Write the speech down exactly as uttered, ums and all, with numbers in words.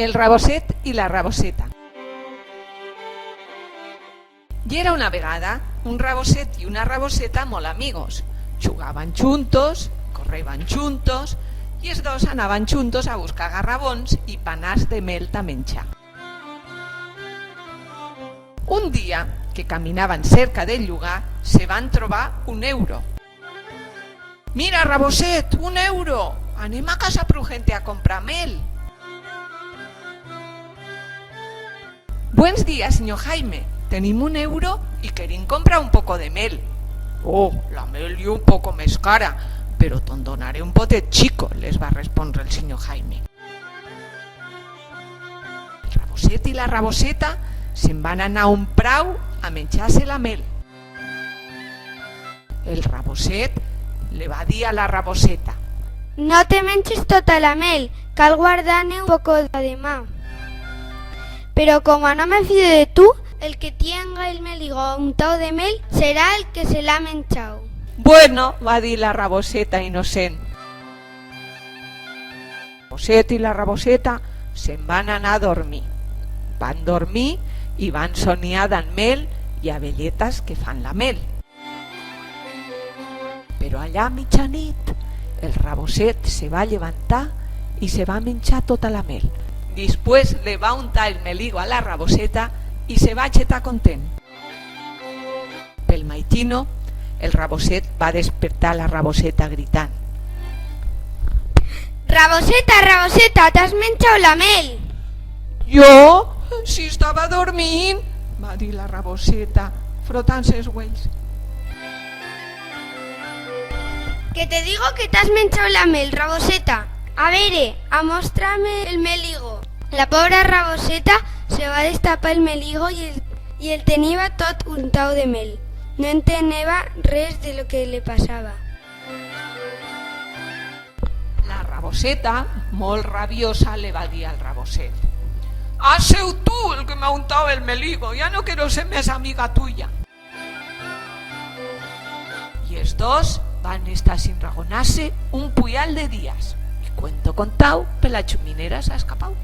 El raboset y la raboseta. Yera una vegada un raboset y una raboseta molt amigos. Chugaban chuntos, correban chuntos, y es dos anaban chuntos a buscar garrabons y panars de mel ta menchar. Un día que caminaban cerca del llugar, se van trobar un euro. Mira, raboset, un euro! Anem a casa prou gente a comprar mel. Buens días, sinyor Jaime. Tenim un euro y querim comprar un poco de mel. Oh, la mel ye un poco mes cara, pero to'n donaré un potet chico, les va respondre el sinyor Jaime. El raboset y la raboseta se'n van anar a un prau a menchar-se la mel. El raboset le va dir a la raboseta: No te menches tota la mel, cal guardar-ne un poco ta demà. Pero como no me fío de tu, el que tienga el meligo untau de mel será el que se l'ha menchau. Bueno, va dir la raboseta inocent. Raboset y la raboseta se'n van anar a dormir. Van dormir y van soniar d'an mel y abelletas que fan la mel. Pero allá a mitjanit, el raboset se va llevantar y se va menchar tota la mel. Dispués le va untar el meligo a la raboseta y se va chetar content. Pel maitino, el raboset va despertar la raboseta gritant: Raboseta, raboseta, t'has menchau la mel! Yo? Si estaba dormint, va dir la raboseta, frotant-se es uells. Que te digo que t'has menchau la mel, raboseta. A vere, amostra-me el meligo. La pobra raboseta se va destapar el meligo y el, y el teniba tot untau de mel. No enteneba res de lo que le pasaba. La raboseta, molt rabiosa, le va dir al raboset: Has siu tu el que m'ha untau el meligo, ya no quiero ser mes amiga tuya. Y es dos van estar sin ragonar-se un puyal de días, y cuento contau, per la chuminera s'ha escapau.